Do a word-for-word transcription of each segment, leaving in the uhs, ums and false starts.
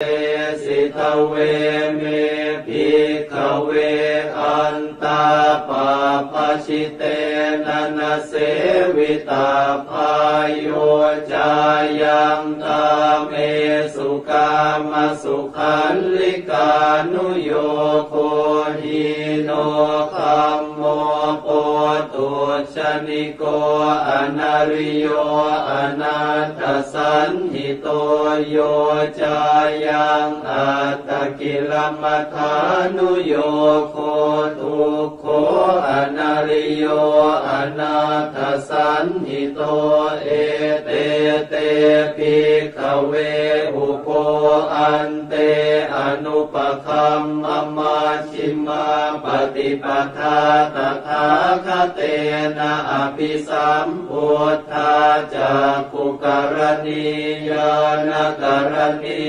Sitave me bhikkhave antā pabbajitena na sevitabbā, yo cāyaṃ kāmesu kāmasukhallikānuyogo hīno gammo pothujjaniko anariyo anatthasañhito, yo cāyaṃ attakilamathānuyogo dukkho anariyo anatthasañhito. Ete te bhikkhave ubho ante anupagamma maj jhimā paṭipadā tathāgatena abhisambuddhā cakkhukaraṇī ñāṇakaraṇī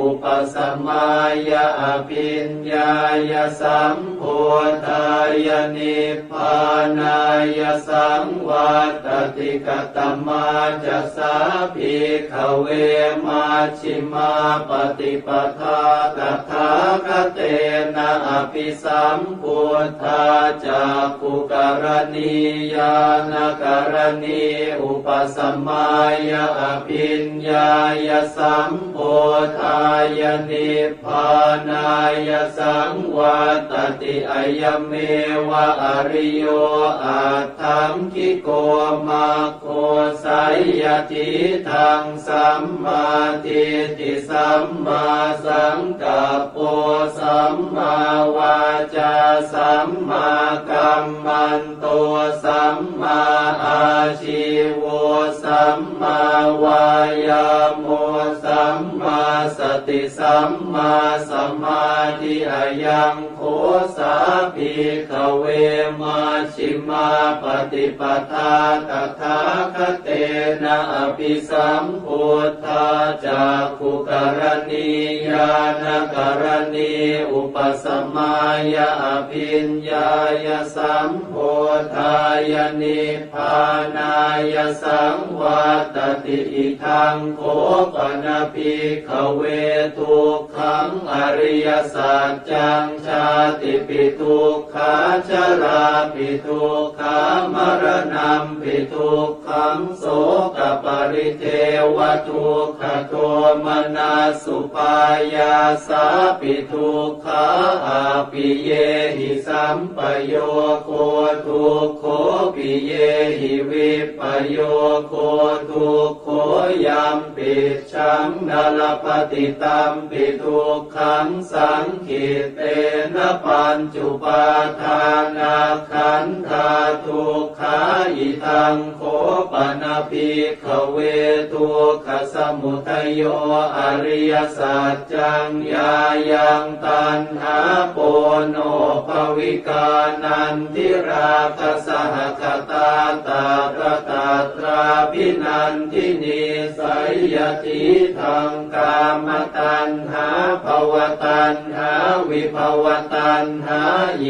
upasamāya abhiññāya sambodhāya nibbānāya saṃvattati. Katamā ca sā bhikkhave maj jhimā paṭipadā tathāgatena abhisambuddhā cakkhukaraṇī ñāṇakaraṇī upasamāya abhiññāya sambodhāya nibbānāya saṃvattati? Ayameva ariyo aṭṭhaṅgiko mag go, seyyathīdaṃ: sammādiṭṭhi sammāsaṅkappo sammāvācā sammākammanto sammāājīvo sammāvāyāmo sammāsati sammāsamādhi. Ayaṃ kho sā bhikkhave maj jhimā paṭipadā tathāgatena abhisambuddhā cakkhukaraṇī ñāṇakaraṇī upasamāya abhiññāya sambodhāya nibbānāya saṃvattati. Idaṃ kho pana bhikkhave dukkhaṃ ariyasaccaṃ: jātipi dukkhā jarāpi dukkhā maraṇampi dukkhaṃ sokaparidevadukkhadomanassupāyāsāpi dukkhā appiyehi sampayogo dukkho piyehi vippayogo dukkho yampicchaṃ na labhati tampi dukkhaṃ saṅkhittena pañcupādānakkhandhā dukkhā. Idaṃ kho pana bhikkhave dukkhasamudayo ariyasaccaṃ: yāyaṃ taṇhā ponobbhavikā nandirāgasahagatā tatra tatrābhinandinī, seyyathīdaṃ: kāmataṇhā bhavataṇhā vibhavataṇhā.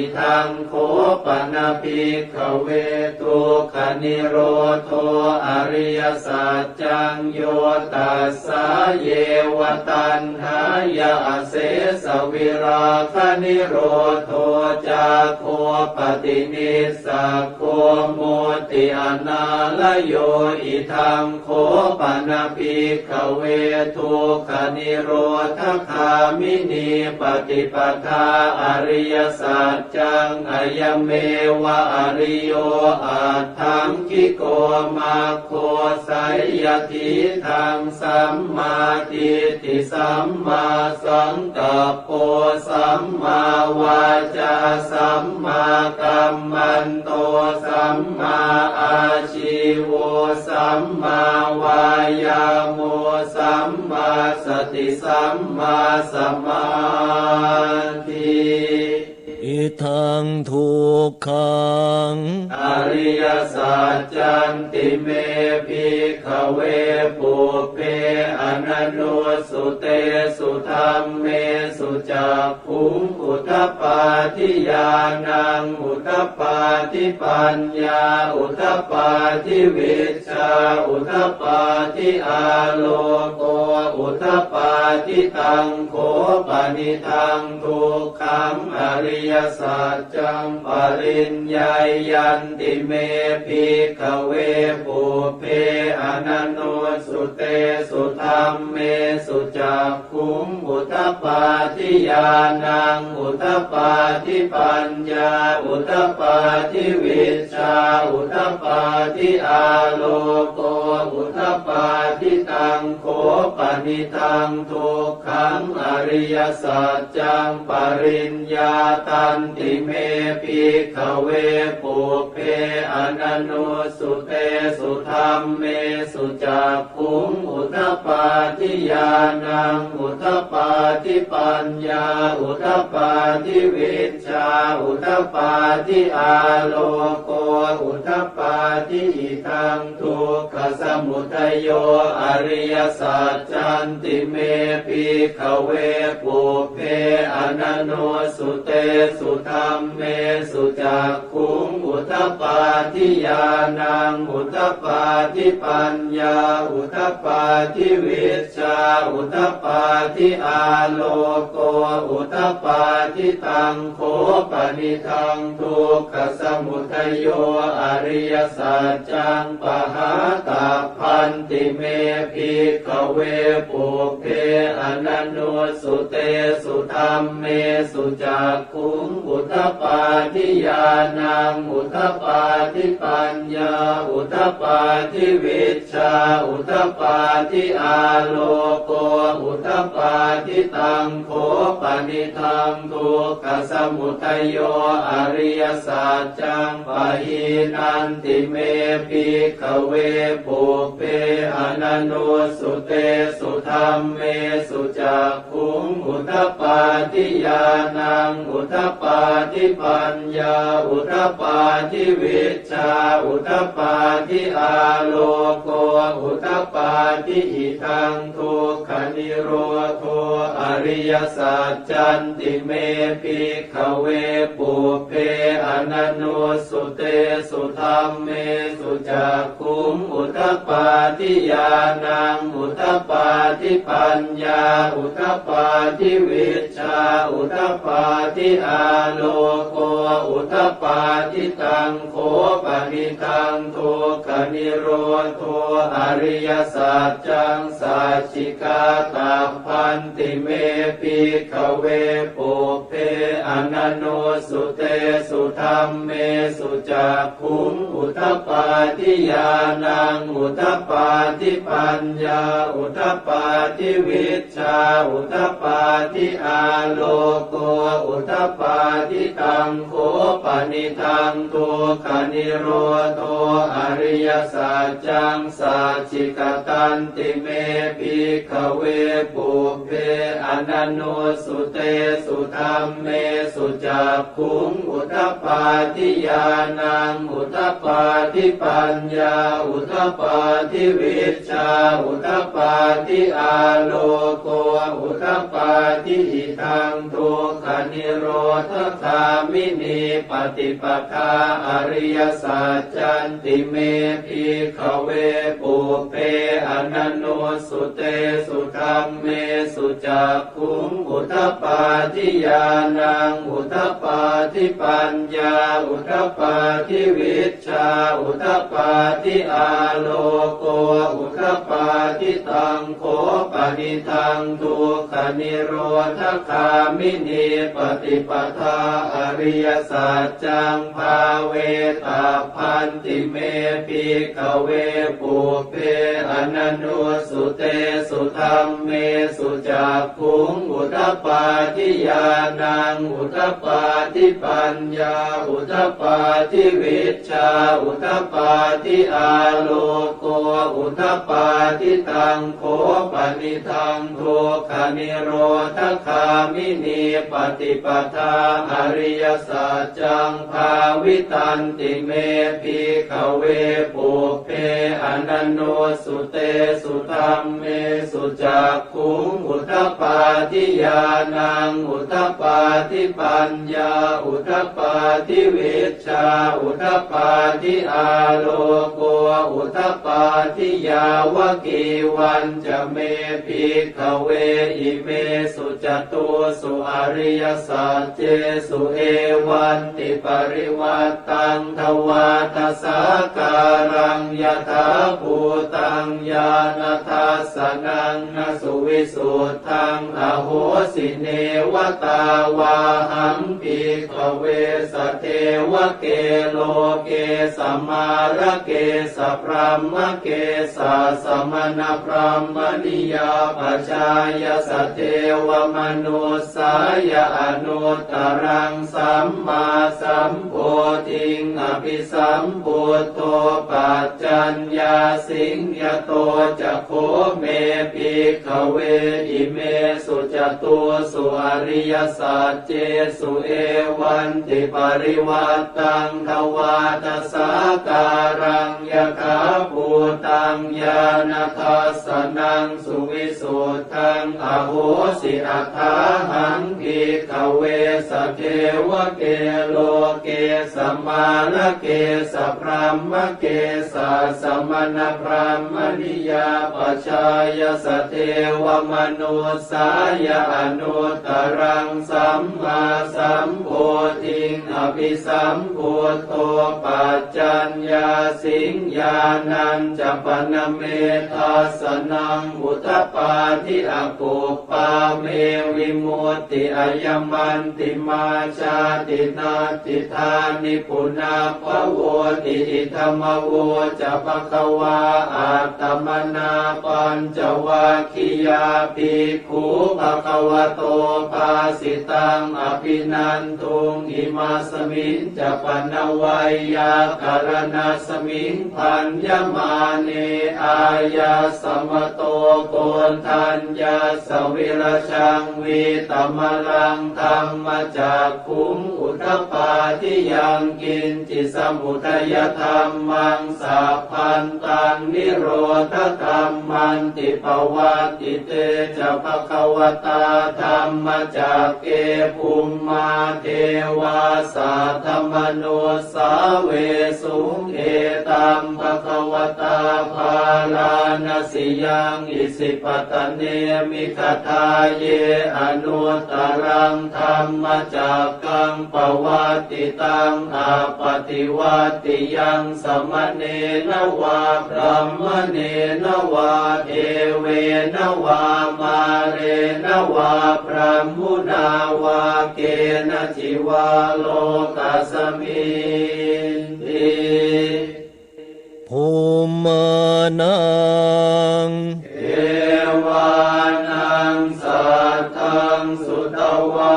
Idaṃ kho pana bhikkhave dukkhanirodho ariyasaccaṃ: yo tassāyeva taṇhāya asesavirāganirodho cāgo paṭinissaggo mutti anālayo. Idaṃ kho pana bhikkhave dukkhanirodhagāminī paṭipadā ariyasaccaṃ: ayameva ariyo aṭṭhaṅgiko maggo, seyyathīdaṃ: sammādiṭṭhi sammāsaṅkappo sammāvācā sammākammanto sammāājīvo sammāvāyāmo sammāsati sammāsamādhi. Idaṃ dukkhaṃ ariyasaccanti me bhikkhave pubbe ananussutesu dhammesu cakkhuṃ udapādi ñāṇaṃ udapādi paññā udapādi vij jā udapādi āloko udapādi. Taṃ kho panidaṃ duk khaṃ ariyasaccaṃ pariññeyyanti me bhikkhave pubbe ananussutesu dhammesu cakkhuṃ udapādi ñāṇaṃ udapādi paññā udapādi vijjā udapādi āloko udapādi. Taṃ kho panidaṃ duk khaṃ ariyasaccaṃ pariññātanti me bhikkhave pubbe ananussutesu dhammesu cakkhuṃ udapādi ñāṇaṃ udapādi paññā udapādi vijjā udapādi āloko udapādi. Idaṃ dukkhasamudayo ariyasaccanti me bhikkhave pubbe ananussutesu dhammesu cakkhuṃ udapādi ñāṇaṃ udapādi paññā udapādi vijjā udapādi āloko udapādi. Taṃ kho panidaṃ dukkhasamudayo ariyasaccaṃ pahātabbanti me bhikkhave pubbe ananussutesu dhammesu cakkhuṃ udapādi ñāṇaṃ udapādi paññā udapādi vijjā udapādi āloko udapādi. Taṃ kho panidaṃ dukkhasamudayo ariyasaccaṃ pahīnanti me bhikkhave pubbe ananussutesu dhammesu cakkhuṃ udapādi ñāṇaṃ udapādi paññā udapādi vijjā udapādi āloko udapādi. Idaṃ dukkhanirodho ariyasaccanti me bhikkhave pubbe ananussutesu dhammesu cakkhuṃ udapādi ñāṇaṃ udapādi paññā udapādi vijjā udapādi āloko udapādi. Taṃ kho panidaṃ dukkhanirodho ariyasaccaṃ sacchikātabbanti me bhikkhave pubbe ananussutesu dhammesu cakkhuṃ udapādi ñāṇaṃ udapādi paññā udapādi vijjā udapādi āloko udapādi. Taṃ kho panidaṃ dukkhanirodho ariyasaccaṃ sacchikatanti me bhikkhave pubbe ananussutesu dhammesu cakkhuṃ udapādi ñāṇaṃ udapādi paññā udapādi vijjā udapādi āloko udapādi. Idaṃ dukkhanirodhagāminī paṭipadā ariyasaccanti me bhikkhave pubbe ananussutesu dhammesu cakkhuṃ udapādi ñāṇaṃ udapādi paññā udapādi vijjā udapādi āloko udapādi. Taṃ kho panidaṃ dukkhanirodhagāminī paṭipadā ariyasaccaṃ bhāvetabbanti me bhikkhave pubbe ananussutesu dhammesu cakkhuṃ udapādi ñāṇaṃ udapādi paññā udapādi vijjā udapādi āloko udapādi. Taṃ kho panidaṃ dukkhanirodhagāminī paṭipadā ariyasaccaṃ bhāvitanti me bhikkhave pubbe ananussutesu dhammesu cakkhuṃ udapā udapādi ñāṇaṃ udapādi paññā udapādi vijjā udapādi āloko udapādi. Yāvakīvañca me bhikkhave imesu catūsu ariyasaccesu evantiparivaṭṭaṃ dvādasākāraṃ yathābhūtaṃ ñāṇadassanaṃ na suvisuddhaṃ ahosi. Neva tāvāhaṃ bhikkhave sadevake loke samārake sabrahmake sassamaṇabrāhmaṇiyā pajāya sadevamanussāya anuttaraṃ sammāsambodhiṃ abhisambuddho paccaññāsiṃ. Yato ca kho me bhikkhave imesu catūsu ariyasaccesu evantiparivaṭṭaṃ dvādasākāraṃ yathābhūtaṃ ñāṇadassanaṃ suvisuddhaṃ ahosi. Athāhaṃ bhikkhave sadevake loke samārake sabrahmake sassamaṇabrāhmaṇiyā pajāya sadevamanussāya anuttaraṃ sammāsambodhiṃ abhisambuddho paccaññāsiṃ. Ñāṇañca pana me dassanaṃ udapādi akup pā me vimutti ayamantimā jāti natthidāni punabbhavoti. Idamavoca bhagavā. Attamanā pañcavaggiyā bhikkhū bhagavato bhāsitaṃ abhinanduṃ. Imasmiñca pana veyyākaraṇasmiṃ bhaññamāne āyasmato Koṇḍaññassa virajaṃ vītamalaṃ dhammacakkhuṃ udapādi yaṅkiñci samudayadhammaṃ sabbantaṃ nirodhadhammanti. Pavattite ca bhagavatā dhammacakke bhummā devā saddamanussāvesuṃ. Etaṃ bhagavatā bārāṇasiyaṃ isipatane migadāye anuttaraṃ dhammacakkaṃ pavattitaṃ appaṭivattiyaṃ samaṇena vā brāhmaṇena vā devena vā mārena vā brahmunā vā kenaci vā lokasminti. Bhummānaṃ devānaṃ saddaṃ sutvā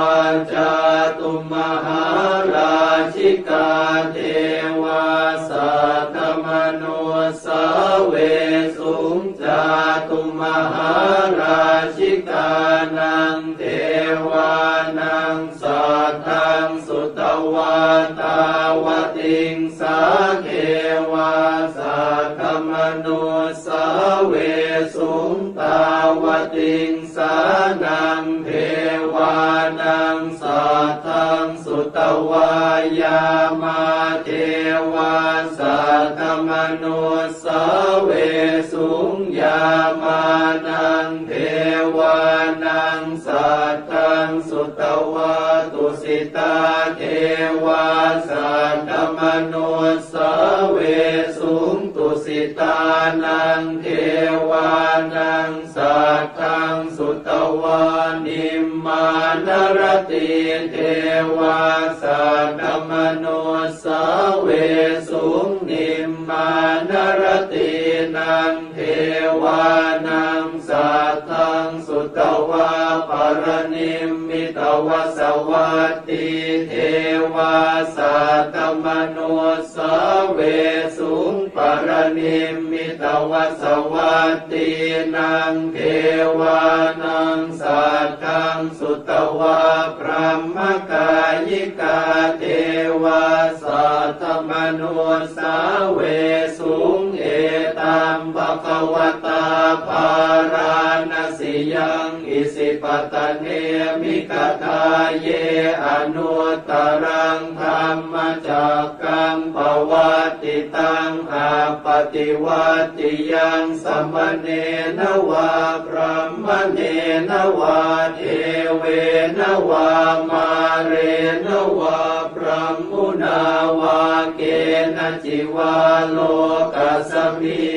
cātummahārājikā devā saddamanussāvesuṃ. Cātummahārājikānaṃ devānaṃ saddaṃ sutvā tāvatiṃsā devā saddamanussāvesuṃ. Tāvatiṃsānaṃ devānaṃ saddaṃ sutvā yāmā devā saddamanussāvesuṃ. Yāmānaṃ devānaṃ saddaṃ sutvā tusitā devā saddamanussāvesuṃ. Tusitānaṃ devānaṃ saddaṃ sutvā nimmānaratī devā saddamanussāvesuṃ. Nimmānaratīnaṃ devānaṃ saddaṃ sutvā paranimmitavasavattī devā saddamanussāvesuṃ. Paranimmitavasavattīnaṃ devānaṃ saddaṃ sutvā brahmakāyikā devā saddamanussāvesuṃ. Etaṃ bhagavatā bārāṇasiyaṃ isi Paṭhanemigadāye anuttaraṃ dhammacakkaṃ pavattitaṃ appaṭivattiyaṃ samaṇena vā brāhmaṇena vā devena vā mārena vā brahmunā vā kenaci vā lokasminti.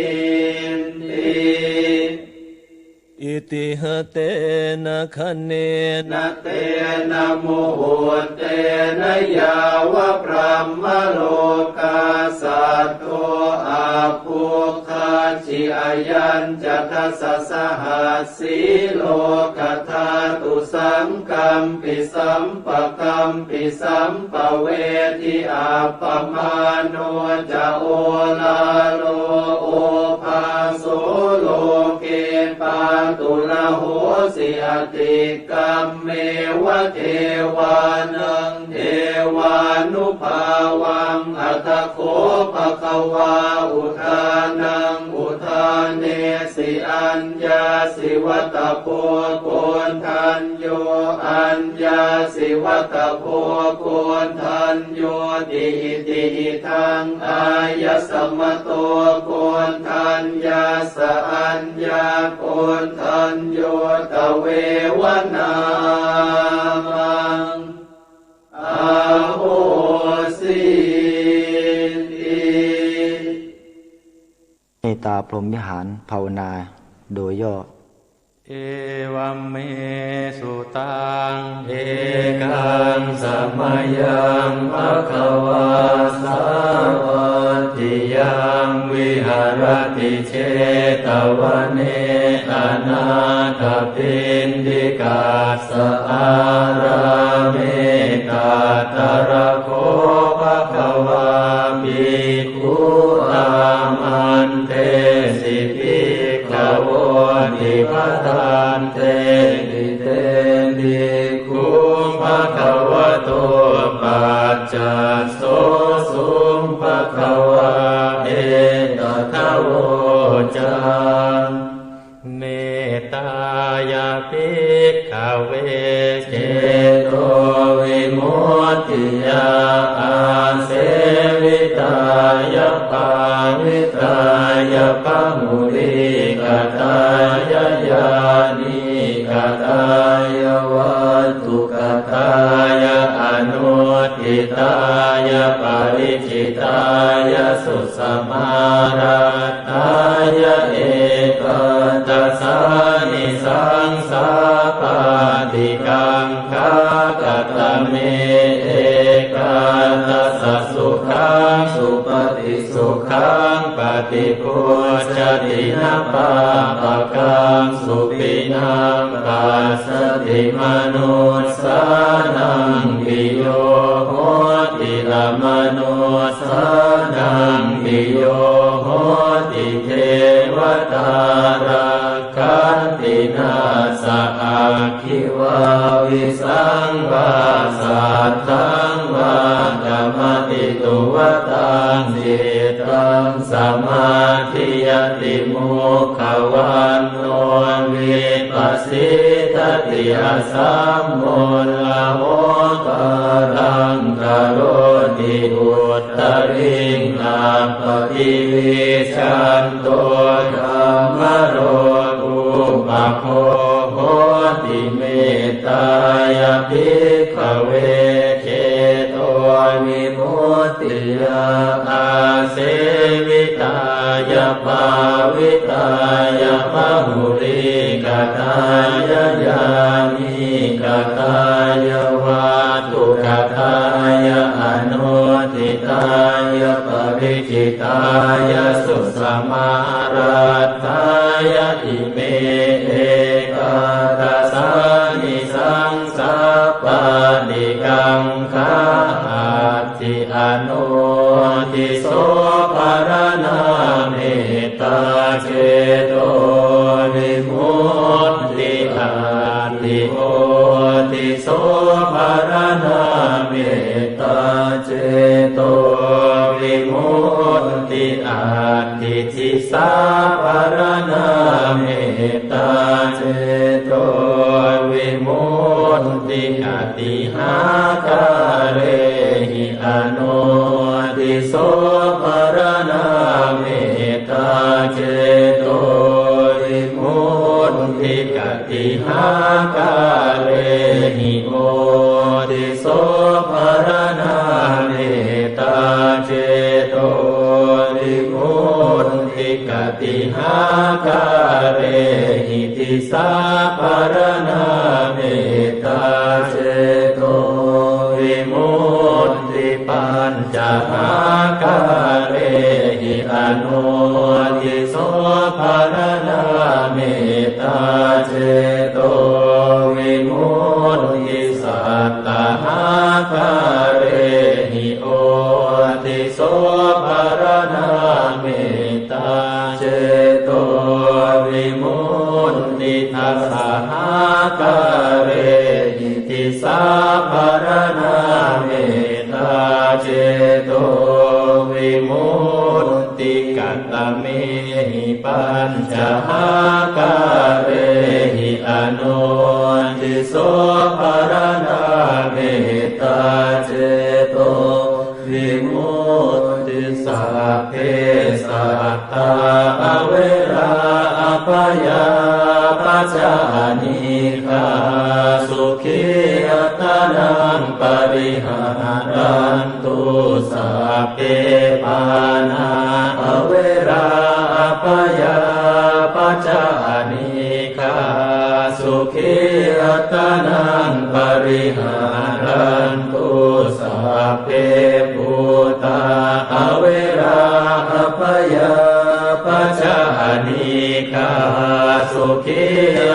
Itiha tena khaṇena tena muhuttena yāva brahmalokā saddo abbhuggacchi. Ayañca dasasahassī lokadhātu saṅkampi sampakampi sampavedhi. Appamāṇo ca oḷāro obhāso loke pāturahosi atikkammeva devānaṃ devānubhāvaṃ. Atha kho bhagavā udānaṃ udānesi: Aññāsi vata bho koṇḍañño, aññāsi vata bho koṇḍaññoti. Iti idaṃ āyasmato koṇḍaññassa aññākoṇḍañño tveva nāmaṃ ahosīti. เมตตาพรหมวิหารภาวนาโดยย่อ Evaṃ me sutaṃ. Ekaṃ samayaṃ bhagavā sāvatthiyaṃ viharati jetavane anāthapiṇḍikassa ārāme. Tatra kho bhagavā bhikkhū āmantesi bhikkhavoti. Bhadante hi te bhikkhū bhagavato paccassosuṃ. Bhagavā etadavoca: Mettāya bhikkhave cetovimuttiyā āsevitāya bhāvitāya bahulīkatāya yānīkatāya vatthukatāya anuṭṭhitāya parici tāya susamāraddhāya ekādasānisaṃsā pāṭikaṅkhā. Katame ekādasa? Sukhaṃ supati, sukhaṃ paṭibujjhati, na pāpakaṃ supinaṃ passati, manussānaṃ piyo hoti, amanus sānaṃ piyo hoti, devatā rakkhanti, nāssa aggi vā visaṃ vā satthaṃ vā kamati, tuvaṭaṃ cittaṃ samādhiyati, mukhavaṇṇo vippasīdati, asammūḷho kālaṃ karoti, uttariṃ appaṭivijjhanto kammarogupago hoti. Mettāya bhikkhave cetovimuttiyā āsevitāya bhāvitāya bahulīkatāya yānī katāya vatthukatāya anuṭṭhitāya parici tāya susamāraddhāya ime ekādasānisaṃsā pāṭikaṅkhā. Atthi anodhiso pharaṇā mettā cetovimutti. Atthi odhiso pharaṇā mettā cetovimutti. Atthi disā pharaṇā mettā ceto Vimutti katīhākārehi anodhiso pharaṇā mettācetovimutti. Katīhākārehi odhiso pharaṇā mettācetovimutti. Katīhākārehi disāpharaṇā mettācetovimutti. Pañcahākārehi anodhiso pharaṇā mettācetovimutti. Sattahākārehi odhiso pharaṇā mettācetovimutti. Dasahākārehi disāpharaṇā mettācetovimutti. Katamehi pañcahākārehi anodhiso pharaṇā mettācetovimutti. Sabbe sattā averā abyāpajjhā anīghā sukhī attānaṃ pariharantu. Sabbe pāṇā averā abyāpajjhā anīghā sukhī attānaṃ pariharantu. Sabbe bhūtā averā abyāpajjhā anīghā sukhī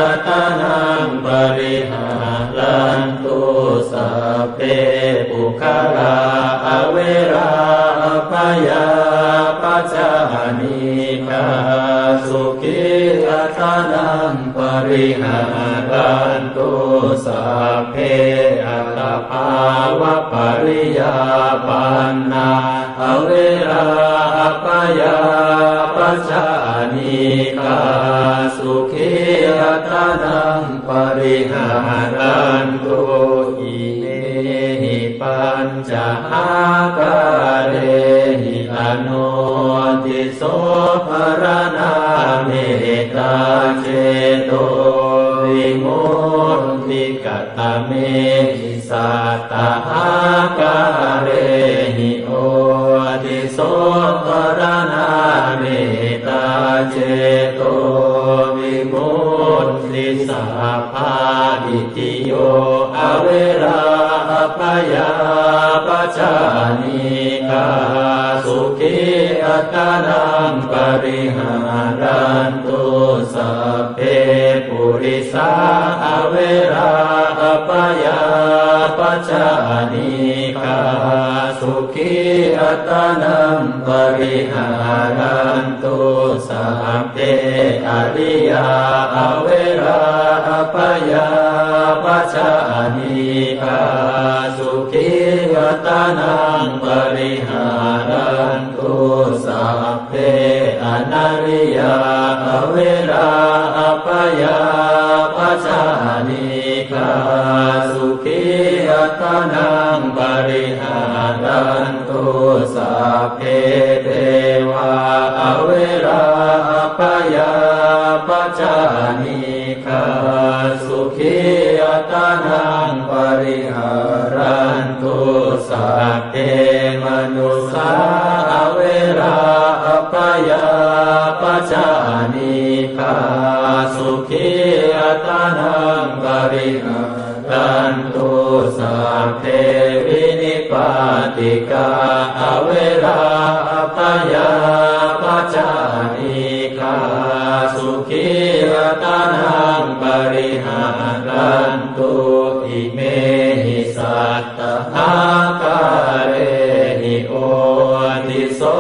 attānaṃ pariharantu. Sabbe puggalā averā abyāpajjhā anīghā sukhī attānaṃ pariharantu. Sabbe attabhāvapariyāpannā averā abyāpajjhā anīghā sukhī attānaṃ pariharantu. Imehi pañcahākārehi anodhiso pharaṇā mettācetovimutti. Katamehi sattahākārehi odhiso pharaṇā mettācetovimutti. Sabbādiṭṭhiyo averā abyāpajjhā anīghā sukhī attānaṃ pariharantu. Sabbe purisā averā abyāpajjhā anīghā sukhī attānaṃ pariharantu. Sabbe ariyā averā abyāpajjhā anīghā sukhī attānaṃ pariharantu. Sabbe anariyā averā abyāpajjhā anīghā sukhī attānaṃ pariharantu. Sabbe devā averā abyāpajjhā anīghā sukhī attānaṃ pariharantu. Sabbe manussā averā abyāpajjhā anīghā sukhī attānaṃ pariharantu. Sabbe vinipātikā averā abyāpajjhā anīghā sukhī attānaṃ pariharantu. Imehi sattahākārehi odhiso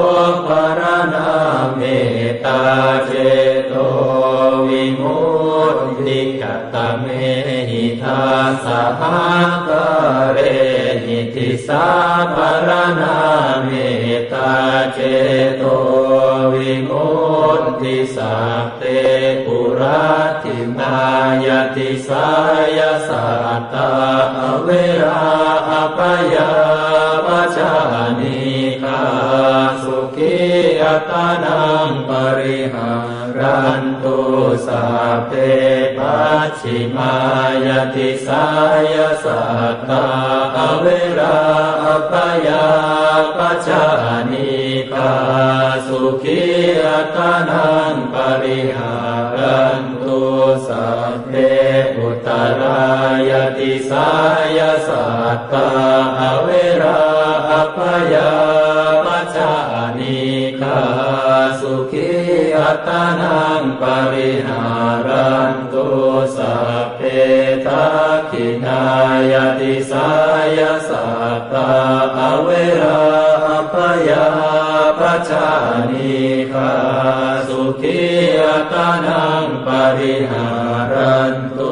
pharaṇā mettācetovimutti. Katamehi Sahagārehi disābaraṇā mettācetovimutti sabbe puratthimāya disāya sattā averā abyāpajjhā anīghā sukhī attānaṃ parihā rantu. Sabbe pacchimāya disāya sattā averā abyāpajjhā anīghā sukhī attānaṃ pariharantu. Sabbe uttarāya disāya sattā averā abyāpajjhā anīghā sukhī attānaṃ pariharantu. Sabbe dakkhiṇāya disāya sattā averā abyāpajjhā anīghā sukhī attānaṃ pariharantu.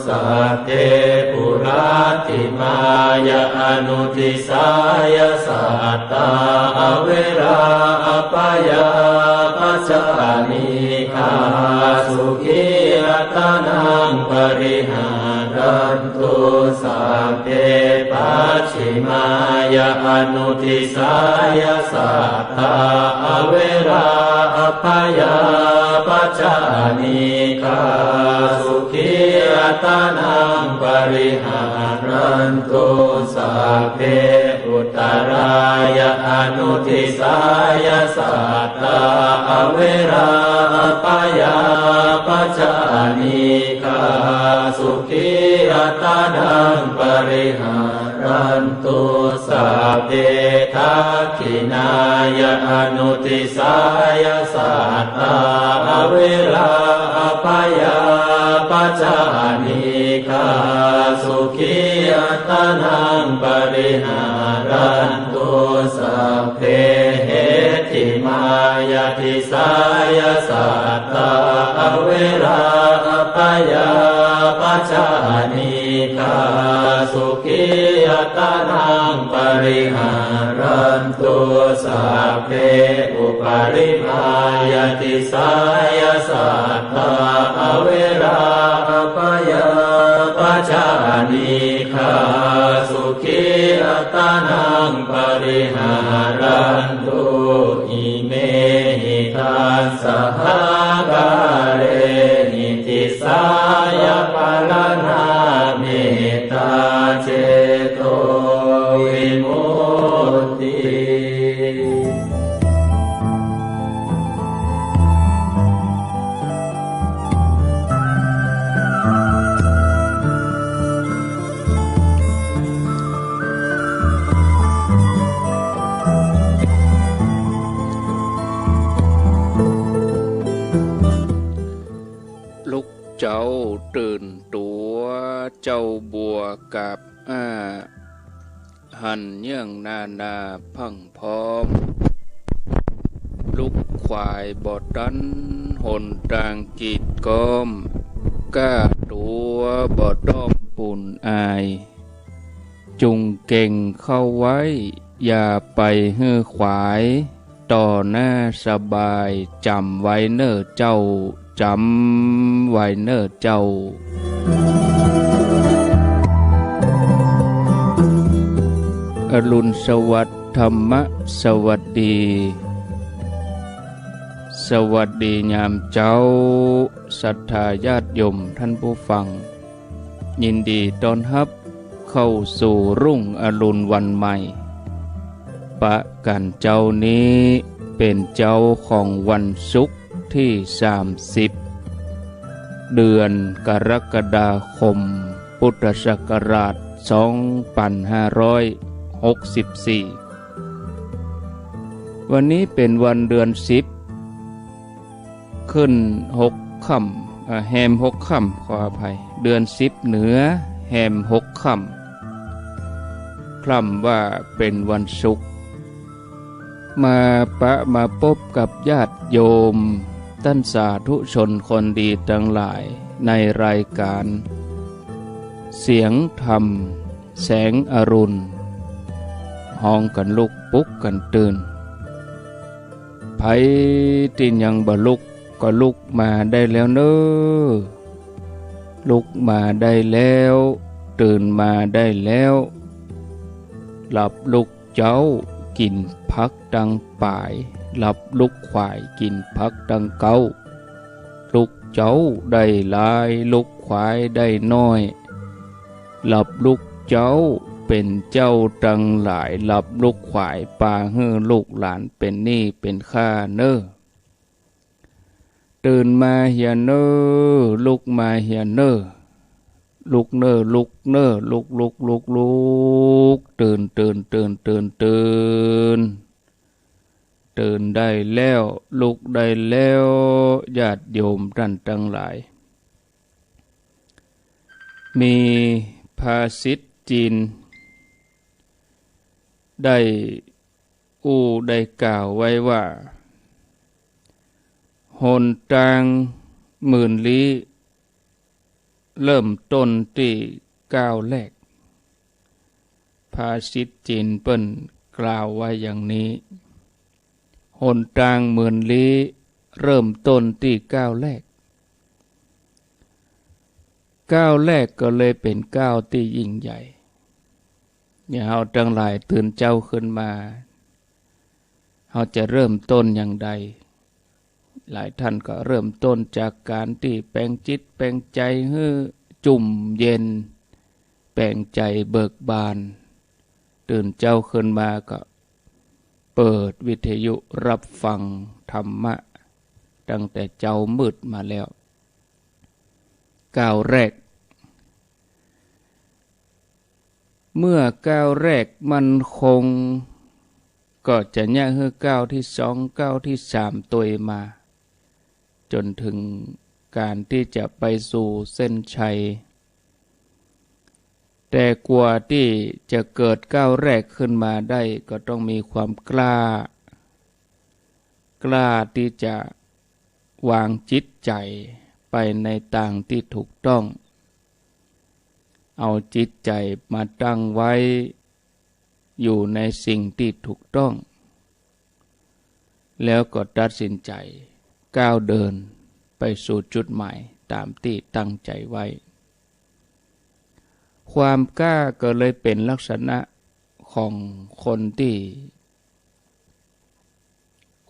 Sabbe puratthimāya anudisāya sattā averā abyāpajjhā anīghā sukhī attānaṃ pariharantu. Sabbe pacchimāya anudisāya sattā averā abyāpajjhā anīghā sukhī attānaṃ pariharantu. Sabbe uttarāya anudisāya sattā averā abyāpajjhā anīghā sukhī attānaṃ pariharantu. Sabbe dakkhiṇāya anudisāya sattā averā abyāpajjhā anīghā sukhī attānaṃ pariharantu. Sabbe heṭṭhimāya disāya sattā averā abyāpajjhā anīghā sukhī attānaṃ pariharantu. Sabbe uparimāya disāya sattā averā abyāpajjhā anīghā sukhī attānaṃ pariharantu. Imehi dasaākārehi disāya paraṇā mettācetovimutti. ลูกเจ้าตื่นตั๋ว เจ้าบัวกาบอ้า หันเยื่องนานาพรั่งพร้อม ลูกขวายบ่ตัน หนตางกีดก๊อม ก้าตั๋วบ่ต้องปูนอาย จุ่งเก่งเข้าไว้ อย่าไปหื้อขวาย ต่อหน้าสบาย จ๋ำไว้เน่อเจ้า จ๋ำไว้เน่อเจ้า อรุณสวัสดิ์ ธรรมะสวัสดี สวัสดียามเจ๊า ศรัทธาญาติโยมท่านผู้ฟัง ยินดีต้อนฮับเข้าสู่รุ่งอรุณวันใหม่ ปะกั๋นเจ๊านี้เป๋นเจ๊าของวันศุกร์ตี้สามสิบ เดือนกรกฎาคม พุทธศักราชสองปันห้าร้อยหกสิบสี่ วันนี้เป๋นวันเดือนสิบ ขึ้นหกค่ำ เอ่อ แฮมหกค่ำ ขออภัย เดือนสิบเหนือ แฮมหกค่ำ คร่ำว่าเป๋นวันศุกร์ มาปะมาปบกับญาติโยม ต้านสาธุชนคนดีตังหลาย ในรายก๋าน เสียงธรรมแสงอรุณ ฮ้องกั๋นลุกปลุกกั๋นตื่น ใผตี้ยังบ่ลุกก็ลุกมาได้แล้วเน่อ ลุกมาได้แล้ว ตื่นมาได้แล้ว หลับลุก เจ๊า กิ๋นผักตังป๋าย หลับลุกขวาย กิ๋นผักตังเก๊า ลุกเจ๊าได้หลาย ลุกขวายได้น้อย หลับลุกเจ๊าเป๋นเจ้าตังหลาย หลับลุกขวายปาหื้อลูกหลานเป๋นหนี้เป๋นข้าเน่อ ตื่นมาเหียเน่อ ลุกมาเหียเน่อ ลุกเน่อ ลุกเน่อ ลุก ลุก ลุก ลุก ตื่น ตื่น ตื่น ตื่น ตื่น ตื่นได้แล้ว ลุกได้แล้ว ญาติโยมต้านตังหลาย มีภาษิตจีน ได้อู้ได้กล่าวไว้ว่า หนตางหมื่นลี้ เริ่มต้นตี้ก้าวแรก ภาษิตจีนเปิ้นกล่าวไว้อย่างนี้ หนตางหมื่นลี้ เริ่มต้นตี้ก้าวแรก ก้าวแรกก็เลยเป๋นก้าวตี้ยิ่งใหญ่ เนี่ย เฮาตังหลายตื่นเจ๊าขึ้นมา เฮาจะเริ่มต้นอย่างใด หลายต้านก็เริ่มต้นจากก๋านตี้แป๋งจิตแป๋งใจ๋หื้อจุ่มเย็น แป๋งใจ๋เบิกบาน ตื่นเจ๊าขึ้นมาก็เปิดวิทยุฮับฟังธรรมะ ตั้งแต่เจ๊ามืดมาแล้ว ก้าวแรก เมื่อก้าวแรกมั่นคง ก็จะเยียะหื้อก้าวตี้สอง ก้าวตี้สามตวยมา จ๋นเถิงก๋านตี้จะไปสู่เส้นชัย แต่กว่าตี้จะเกิดก้าวแรกขึ้นมาได้ ก็ต้องมีความกล้า กล้าตี้จะวางจิตใจ๋ไปในตางตี้ถูกต้อง เอาจิตใจ๋มาตั้งไว้อยู่ในสิ่งตี้ถูกต้อง แล้วก็ตัดสินใจ๋ก้าวเดินไปสู่จุดหมายต๋ามตี้ตั้งใจ๋ไว้ ความกล้าก็เลยเป๋นลักษณะของคนตี้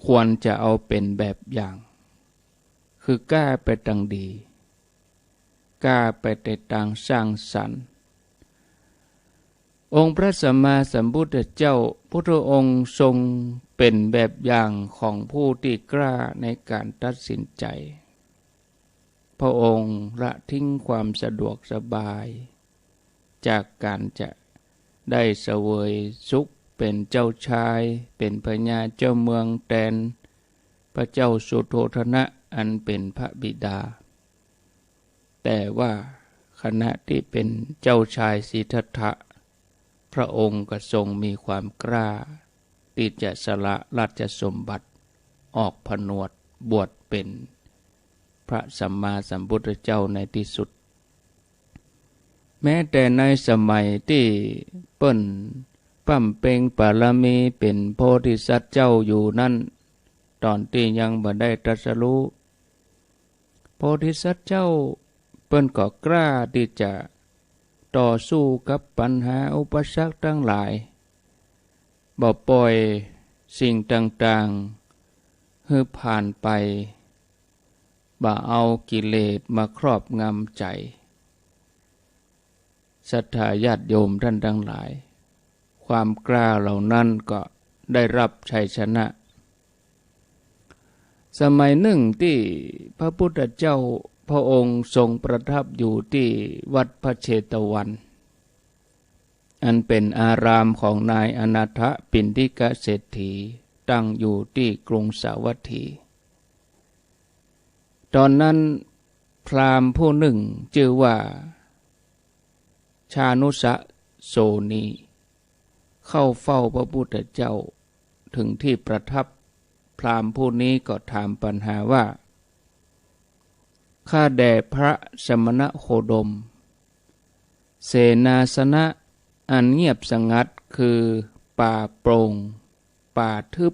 ควรจะเอาเป๋นแบบอย่าง คือกล้าไปตางดี กล้าไปในตางสร้างสรรค์ องค์พระสัมมาสัมพุทธเจ้า พุทธองค์ทรงเป๋นแบบอย่างของผู้ตี้กล้าในก๋านตัดสินใจ๋ พระองค์ละทิ้งความสะดวกสบาย จากก๋านจะได้เสวยสุขเป๋นเจ้าชาย เป๋นพญาเจ้าเมืองแตนพระเจ้าสุโธทนะอันเป๋นพระบิดา แต่ว่าขณะตี้เป๋นเจ้าชายสิทธัตถะ พระองค์ก็ทรงมีความกล้าตี้จะสละราชสมบัติออกผนวชบวชเป๋นพระสัมมาสัมพุทธเจ้าในตี้สุด แม้แต่ในสมัยตี้เปิ้นบำเพ็ญบารมีเป๋นโพธิสัตว์เจ้าอยู่นั้น ต๋อนตี้ยังบ่ได้ตรัสรู้ โพธิสัตว์เจ้าเปิ้นก็กล้าตี้จะต่อสู้กับปัญหาอุปสรรคตังหลาย บ่ป่อยสิ่งต่างๆ หื้อผ่านไป บ่เอากิเลสมาครอบงำใจ๋ ศรัทธาญาติโยมต้านตังหลาย ความกล้าเหล่านั้นก็ได้ฮับชัยชนะ สมัยนึ่งตี้พระพุทธเจ้าพระองค์ทรงประทับอยู่ตี้วัดพระเชตวัน อันเป๋นอารามของนายอนาถปิณฑิกเศรษฐี ตั้งอยู่ตี้กรุงสาวัตถี ต๋อนนั้นพราหมณ์ผู้นึ่งจื้อว่า ชานุสะโสนี เข้าเฝ้าพระพุทธเจ้าเถิงตี้ประทับ พราหมณ์ผู้นี้ก็ถามปัญหาว่า ข้าแต่พระสมณโคดม เสนาสนะอันเงียบสงัดคือป่าโปร่ง ป่าทึบ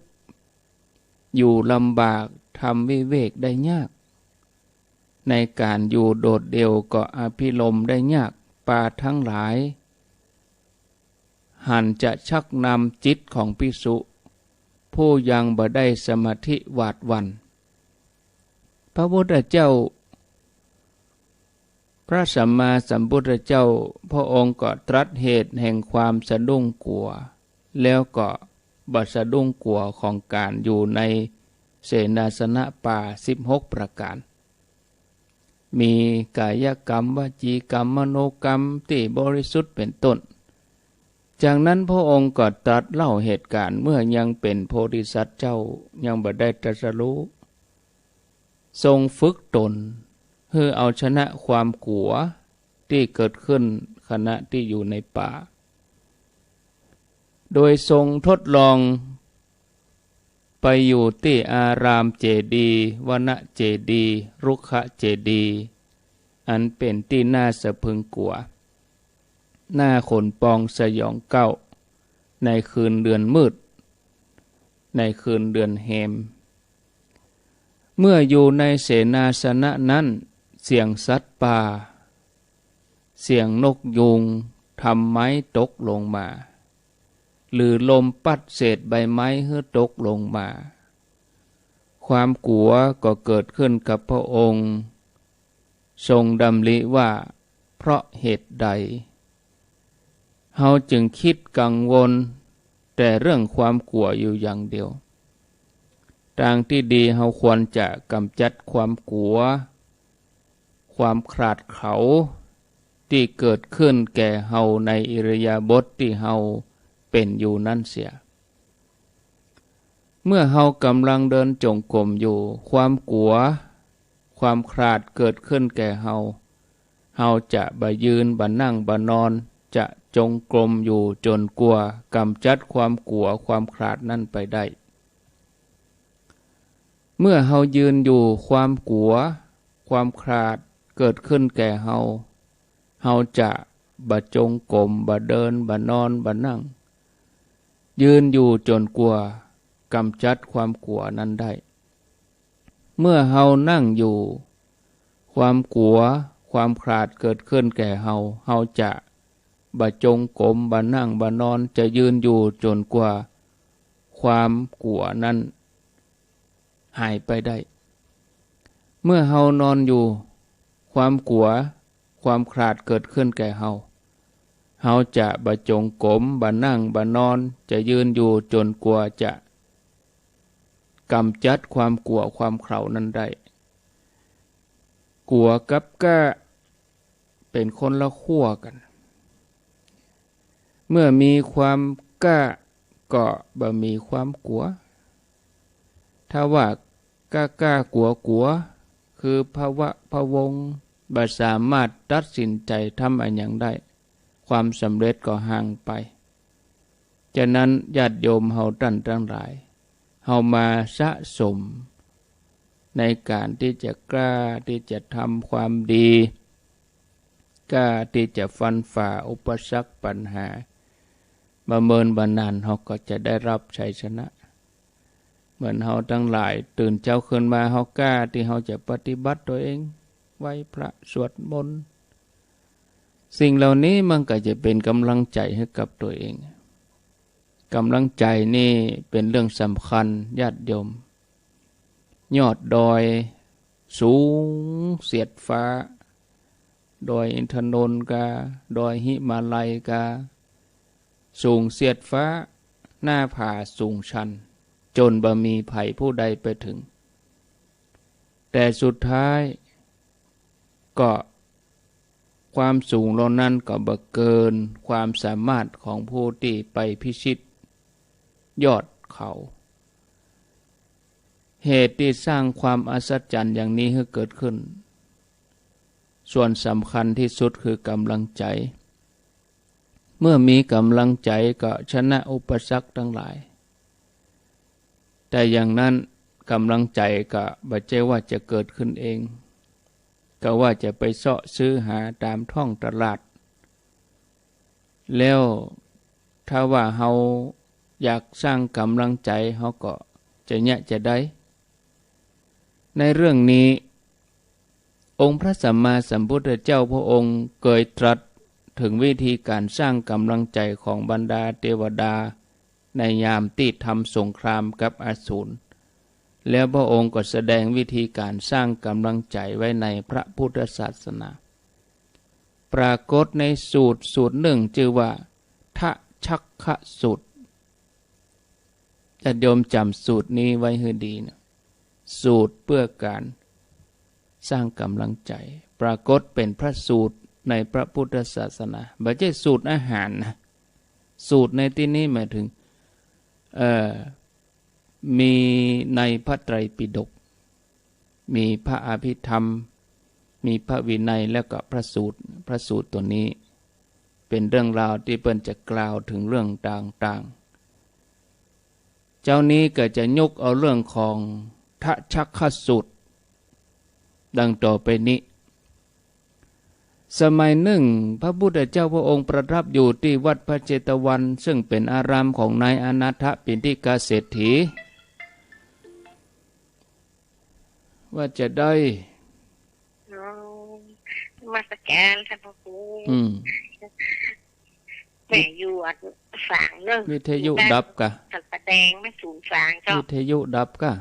อยู่ลำบาก ทำวิเวกได้ยาก ในก๋านอยู่โดดเดี่ยวก็อภิรมย์ได้ยาก ป่าตังหลาย หันจะชักนำจิตของภิกษุ ผู้ยังบ่ได้สมาธิหวาดหวั่น พระพุทธเจ้า พระสัมมาสัมพุทธเจ้า พระองค์ก็ตรัสเหตุแห่งความสะดุ้งกั๋ว แล้วก็บ่สะดุ้งกั๋วของก๋านอยู่ในเสนาสนะป่าสิบหกประก๋าน มีกายกรรม วจีกรรม มโนกรรมตี้บริสุทธิ์เป๋นต้น จากนั้นพระองค์ก็ตรัสเล่าเหตุก๋ารณ์เมื่อยังเป๋นโพธิสัตว์เจ้า ยังบ่ได้ตรัสรู้ ทรงฝึกตนหื้อเอาชนะความกั๋วตี้เกิดขึ้นขณะตี้อยู่ในป่า โดยทรงทดลองไปอยู่ตี้อารามเจดีย์ วนเจดีย์ รุกขเจดีย์ อันเป๋นตี้น่าสะพรึงกั๋ว น่าขนปองสยองเกล้า ในคืนเดือนมืด ในคืนเดือนแฮม เมื่ออยู่ในเสนาสนะนั้น เสียงสัตว์ป่า เสียงนกยูงทำไม้ตกลงมา หรือลมปั๊ดเศษใบไม้หื้อตกลงมา ความกั๋วก็เกิดขึ้นกับพระองค์ ทรงดำริว่า เพราะเหตุใด เฮาจึงกึ๊ดกังวลแต่เรื่องความกั๋วอยู่อย่างเดียว ตางตี้ดีเฮาควรจะก๋ำจัดความกั๋ว ความขลาดเขลาตี้เกิดขึ้นแก่เฮาในอิริยาบถตี้เฮาเป๋นอยู่นั้นเสีย เมื่อเฮาก่ำลังเดินจงกรมอยู่ ความกั๋ว ความขลาดเกิดขึ้นแก่เฮา เฮาจะบ่ยืน บ่นั่ง บ่นอน จะจงกรมอยู่จ๋นกว่าก๋ำจัดความกั๋ว ความขลาดนั้นไปได้ เมื่อเฮายืนอยู่ ความกั๋ว ความขลาดเกิดขึ้นแก่เฮา เฮาจะบ่จงกรม บ่เดิน บ่นอน บ่นั่ง ยืนอยู่จ๋นกว่าก๋ำจัดความกั๋วนั้นได้ เมื่อเฮานั่งอยู่ ความกั๋ว ความขลาดเกิดขึ้นแก่เฮา เฮาจะบ่จงกรม บ่นั่ง บ่นอน จะยืนอยู่จ๋นกว่าความกั๋วนั้นหายไปได้ เมื่อเฮานอนอยู่ ความกั๋ว ความขลาดเกิดขึ้นแก่เฮา เฮาจะบ่จงกรม บ่นั่ง บ่นอน จะยืนอยู่จ๋นกว่าจะก๋ำจัดความกั๋ว ความเขลานั้นได้ กั๋วกับกล้าเป๋นคนละขั้วกั๋น เมื่อมีความกล้าก็บ่มีความกั๋ว ถ้าว่ากล้าๆ กั๋วๆ คือพะวะพะวง บ่สามารถตัดสินใจ๋ทำอะหยังได้ ความสำเร็จก็ห่างไป ฉะนั้นญาติโยมเฮาต้านตังหลาย เฮามาสะสมในก๋านตี้จะกล้าตี้จะทำความดี กล้าตี้จะฟันฝ่าอุปสรรคปัญหา บ่เมินบ่นานเฮาก็จะได้รับชัยชนะ เหมือนเฮาตังหลายตื่นเจ๊าขึ้นมา เฮากล้าตี้เฮาจะปฏิบัติตั๋วเอง ไหว้พระสวดมนต์ สิ่งเหล่านี้มันก็จะเป๋นก๋ำลังใจ๋หื้อกับตั๋วเอง ก๋ำลังใจ๋นี่เป๋นเรื่องสำคัญญาติโยม ยอดดอยสูงเสียดฟ้า ดอยอินทนนท์กา ดอยหิมาลัยกา สูงเสียดฟ้า หน้าผาสูงชัน จ๋นบ่มีใผผู้ใดไปเถิง แต่สุดท้ายก็ ความสูงเหล่านั้นก็บ่เกินความสามารถของผู้ตี้ไปพิชิตยอดเขา เหตุตี้สร้างความอัศจรรย์อย่างนี้หื้อเกิดขึ้น ส่วนสำคัญตี้สุดคือก๋ำลังใจ๋ เมื่อมีก๋ำลังใจ๋ก็ชนะอุปสรรคตังหลาย แต่อย่างนั้นก๋ำลังใจ๋ก็บ่ใจ้ว่าจะเกิดขึ้นเอง ก็ว่าจะไปเซาะซื้อหาต๋ามท้องตลาด แล้วถ้าว่าเฮาอยากสร้างก๋ำลังใจ๋ เฮาก็จะเยียะจะได้ ในเรื่องนี้ องค์พระสัมมาสัมพุทธเจ้าพระองค์เกยตรัสเถิงวิธีก๋านสร้างก๋ำลังใจ๋ของบรรดาเตวดา ในยามตี้ทำสงครามกับอสูร แล้วพระองค์ก็แสดงวิธีก๋านสร้างก๋ำลังใจ๋ไว้ในพระพุทธศาสนา ปรากฏในสูตรสูตรหนึ่งจื้อว่า ทชัคคสูตร ญาติโยมจ๋ำสูตรนี้ไว้หื้อดีนะ สูตรเปื้อก๋านสร้างก๋ำลังใจ๋ ปรากฏเป๋นพระสูตรในพระพุทธศาสนา บ่ใจ้สูตรอาหารนะ สูตรในตี้นี้หมายเถิง เอ่อ มีในพระไตรปิฎก มีพระอภิธรรม มีพระวินัย แล้วก็พระสูตร พระสูตรตั๋วนี้ เป๋นเรื่องราวตี้เปิ้นจะกล่าวเถิงเรื่องต่างๆ เจ้านี้ก็จะยกเอาเรื่องของทชัคคสูตร ดังต่อไปนี้ สมัยนึ่ง พระพุทธเจ้าพระองค์ประทับอยู่ตี้วัดพระเจตวัน ซึ่งเป๋นอารามของนายอนาถปิณฑิกเศรษฐี ว่าจะได้ อ๋อ นมัสก๋านท่านพระครู อืม แม่อยู่อันฝางเนอะ วิทยุดับกะ สันปะแดง แม่สูนฝางเจ้า วิทยุดับกะ